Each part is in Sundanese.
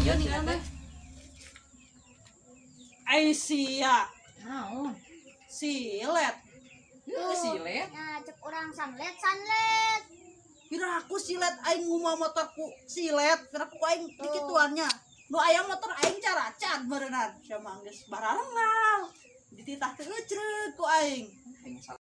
Ieu ningal teh. Ai sia, Naon? silet. Heuh, silet. Nah, cek orang sunlet sunlet. Kira aku silet aing nguma motorku silet, kira aku aing dikituannya. Nu aya motor aing caracan berenang sama geus bararengal. Dititah teh eucreut ku aing. Aing salah.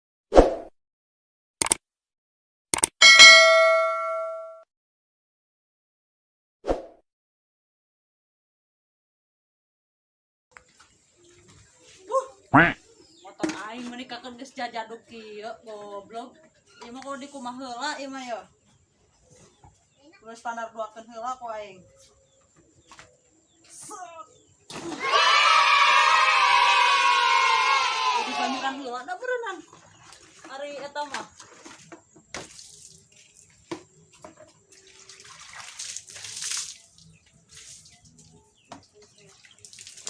Motor aing meuni kakeun geus jajaduk kieu goblok. Ieu mah kudu dikumaha heula ieu mah ye. Kudu standar duakeun heula ku aing. Set. Jadi banyakan heula da berenang. Ari eta mah.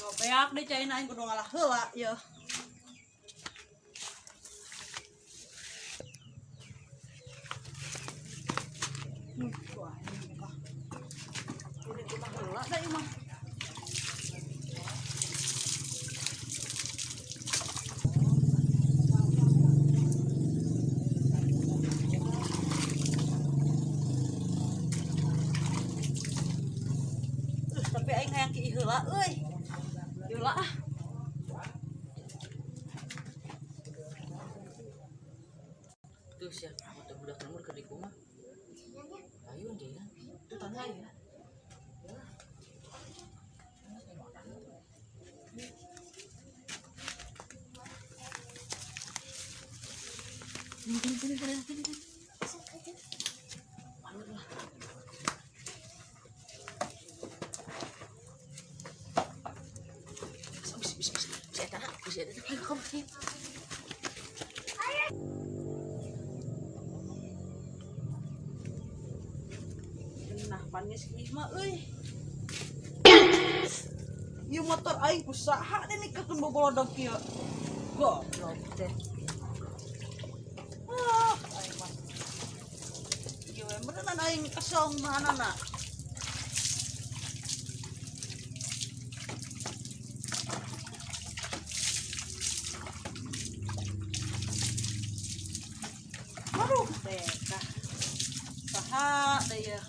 Yo beak deh caina aing kudu ngalah heula ye. Wah, ini buka. Kudu dikumaha heula da ieu mah. Tapi aing hayang ki heula euy. Heula ah. Tuh sia, motor budak nomor keur di kumaha? Ayo jalan. Tuh tangga ya. Sini sini sini sini sini. Malu lah. Bis bis bis. Bisa eta, bisa eta. Ayo kamu. Nah, panis ieu mah euy. Ieu motor aing ku saha deui nikekeun bobolodog kieu. Goblok teh. Ah, aing mah. Ieu we beneran aing kesel mahanana. Aduh, teh. Saha deui ye.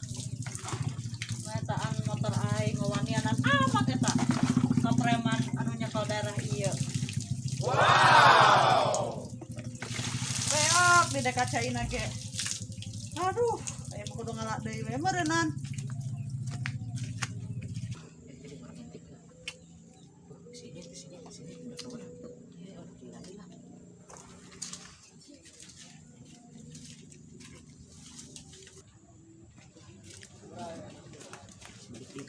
Metaan motor aing ngawanianan amat eta. Ka preman anu nyekel daerah ieu. Wow. Beak di dekat caina ge. Aduh, aya mah kudu ngalak deui we meureunnan. Jadi orang intip lah. Sini, sini, sini, udah keluar. Ya, udah beli lagi lah. Balik lagi.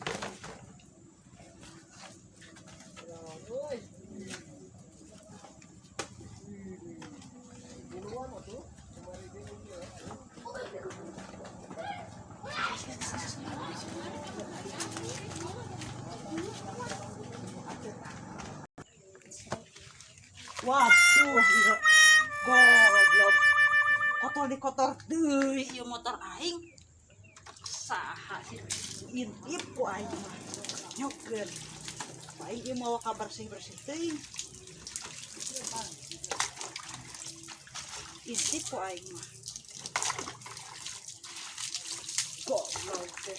Waduh, ieu goblok. Kotor di kotor deui ieu motor aing. Saha sih intip ku aing mah. Nyokeun. Aing ieu mawa ka bersih-bersih teuing. Intip ku aing mah. Goblok teh.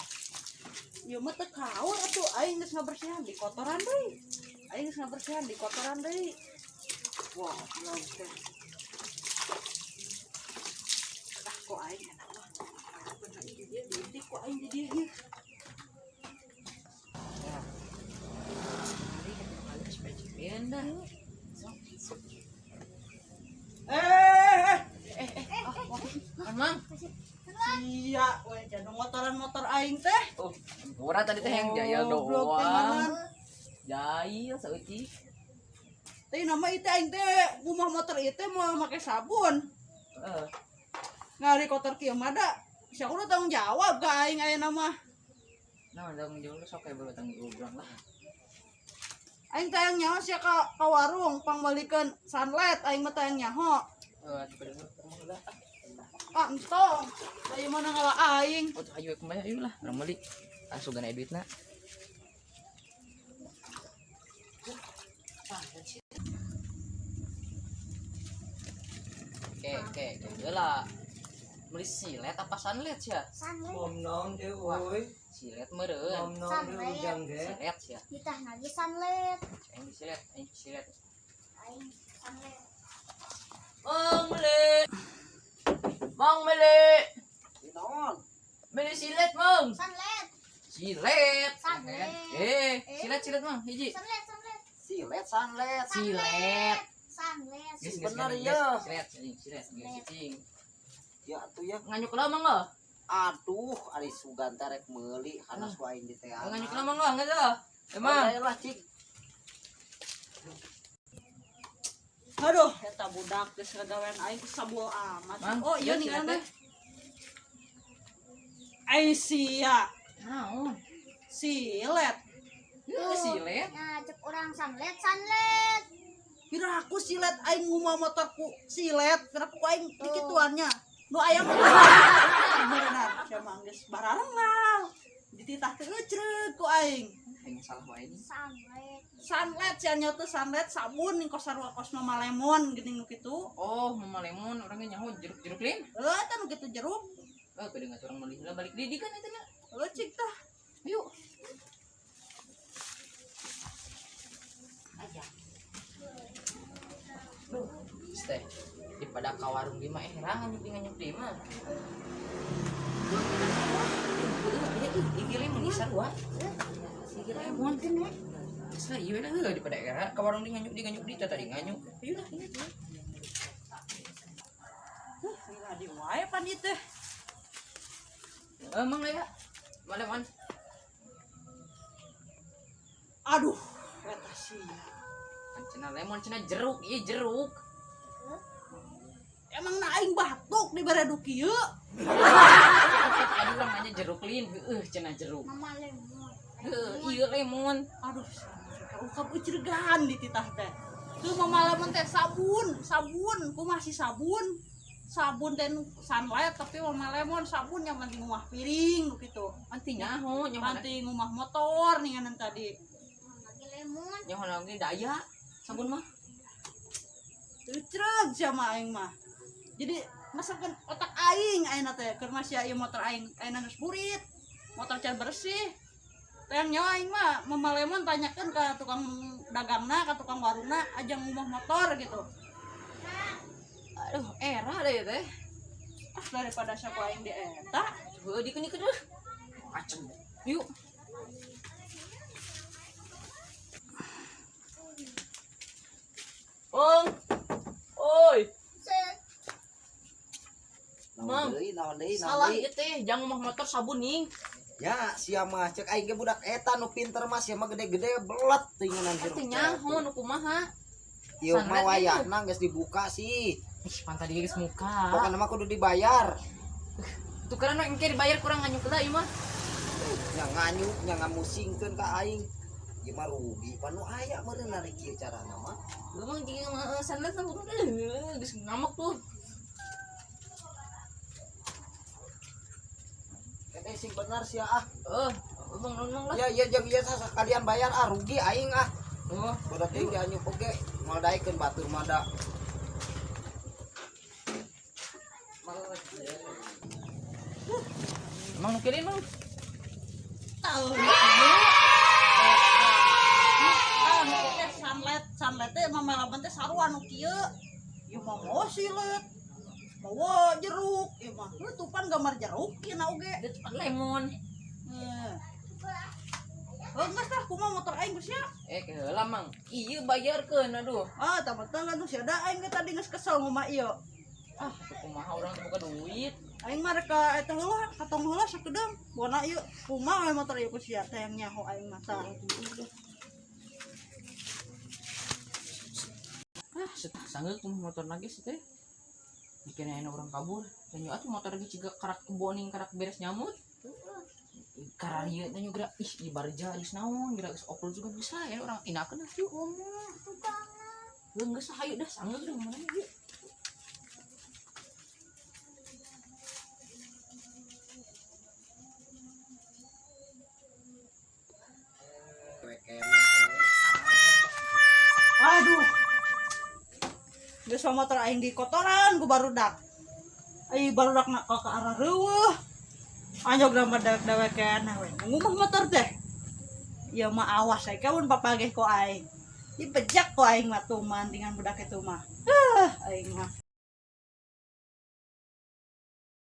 Ieu mah teu kaur atuh aing geus ngabersihan di kotoran deui. Aing geus ngabersihan di kotoran deui. Wah, goblok teh. Ah, kok aing enak mah. Bener ieu dia diintip ku aing di dieu ieu. Ya. Hari ketemu kali ke spesimen dah. Eh, Mang. Iya, we jadong motoran motor aing teh. Oh, murah tadi teh yang jahil Goblok teh doang. manan. Jahil saeutik. Teh nama itu aing teh rumah motor ieu teh mau make sabun. Heeh. Ngari kotor kieu mah da. Sia kudu tanggung jawab ka aing ayeuna mah. Nah, tanggung jawab lu sok kayak baru tanggung jawab lah. Aing teh yang nyaho sia ka warung pangmeulikeun sunlight aing mah teh yang nyaho. Eh, atuh pada lah. Ah, entong. Da ieu mana ngala aing. Oh, ayo kumaha ayo lah, urang meuli. Asup gana duitna. Ke heula. Meuli silet apa sunlight sia? Sunlight. Mom naon teh euy. Silet meureun. Mom naon teh ujang ge. Silet sia. Ditah lagi sunlight. Aing silet, aing silet. Aing sunlight. Mang meli. Mang meli. Naon? Meli silet, Mang. Sunlight. Silet. Sunlight. Silet silet Mang, hiji. Sunlight, sunlight. Silet sunlight. Silet. Sunlight. Geus, geus, Bener, geus, ya. Silet, anjing, silet, geus cicing. Ya atuh ya. Nganyuk lah Mang lah. Aduh, ari sugan teh rek meuli hanas ku aing di teh. Nganyuk lah Mang lah, geus lah. Emang. lah cik. Aduh, eta budak geus ngagawean aing ku sabul amat. Mang, Oh, iya iya, nih silet kan teh. Aing sia Naon? silet. Heuh, silet. Nah, cek orang sunlight, sunlight. Kira aku silet aing ngumah motorku silet, kira aku aing dikituannya. Nu aya mah beneran sia mah geus bararengal. Dititah teh eucreug ku aing. Aing salah wae ini. Sunlight. Sunlight sia nya teh sunlight sabun ning kos sarua kos mama lemon geuning nu kitu. Oh, mama lemon orangnya nyaho jeruk-jeruk lain. Heuh, eta nu kitu jeruk. Oh, beda nggak orang meuli heula balik di kan eta na. Heuh cik tah. Yuk. Duh, teh daripada ka warung di mah nganyuk di nganyuk di mah. Ih, lemon ih sarua. Ih, lemon. Geus lah, ieu lah heuh daripada era ka warung di nganyuk di teh tadi nganyuk. Ayo lah, ini tuh. Lila di wae pan ieu teh. Emang lah ya. Mana lemon? Aduh, eta sia. Kan cenah lemon cenah jeruk, ieu jeruk. Emang na aing batuk di baredu kieu. Tadi urang nanya jeruk lin, heueuh cenah jeruk. Mama lemon. Heuh, ieu lemon. Aduh, ungkap ucregan di titah teh. Tuh mama lemon teh sabun, sabun, ku masih sabun. Sabun teh nu sunlight tapi mama lemon sabun yang penting ngumah piring nu kitu. Anti nyaho, nyaho. Penting ngumah motor ninganan tadi. Lagi lemon. Nyaho lagi daya sabun mah. Ucreg sama aing mah. Jadi masakan otak aing ayeuna teh keur masih ieu motor aing ayeuna geus burit. Motor can bersih. Teh nyawa aing mah mama lemon tanyakeun ka tukang dagangna, ka tukang warungna ajang ngumah motor gitu. Aduh, era deh teh. Ah daripada siapa aing di eta. Heuh dikeun-dikeun deh. Macem. Yuk. Ong. Oi, Set. Naon Mang. deui, naon deui, naon salah deui. ieu teh, jangan ngomong motor sabun ning. Ya, sia mah cek aing ge budak eta nu pinter mah sia mah gede-gede belet tingenan Teh jeruk. nyaho nu kumaha. Ieu mah Sunlight wayahna geus dibuka sih. Ih, pan tadi geus muka. Pokona mah kudu dibayar. Tukeran we engke dibayar kurang nganyuk heula ieu mah. Nya nganyuk, nya ngamusingkeun ka aing. Ieu mah rugi pan nu aya meureun ari kieu carana mah. Emang jika mah sunlight sabun geus ngamuk tuh. Eta sing bener sia ah. Emang nonong lah. Ya ya jeung ieu sakalian bayar ah rugi aing ah. Oh, Budak teh dianyuk oge moal daekeun batur mah da. emang nu kieu Mang. Tahu. Ah, nu teh sunlight, sunlight teh mama lemon teh sarua nu kieu. Ieu mah mau silet. Mawa jeruk, ieu mah. Lu tupan gambar jeruk ieu na oge. Dia cepat lemon. Eh. Oh, geus tah kumaha motor aing geus sia. Keheula Mang. Ieu bayarkeun aduh. Ah, tamat tah atuh sia da aing ge tadi geus kesel ngomah ieu. Ah, tuh kumaha urang teu boga duit. Aing mah rek ka eta heula, katong heula sakedeung. Bona ieu kumaha we motor ieu ku sia teh yang nyaho aing mah tah. Ah, sanggeuk kumaha motor lagi sih teh. Dikira enak orang kabur. Tanya atuh motor lagi ciga karak keboning karak beres nyamut. Kararieu tanya gerak ih ieu barja geus naon gerak geus oprol juga bisa ya orang inakeun atuh. Kumaha tukangna. Heuh geus hayu dah sanggeuk dah mana ieu. Aduh. Geus motor aing di kotoran ku barudak. Ai barudak nak ka arah reueuh. Anyog mah dewek-dewek keneh we. Ngumah motor teh. Ieu mah awas aya mun papageh ku aing. Dibejak ku aing mah tuman dengan budak itu mah. Aing mah.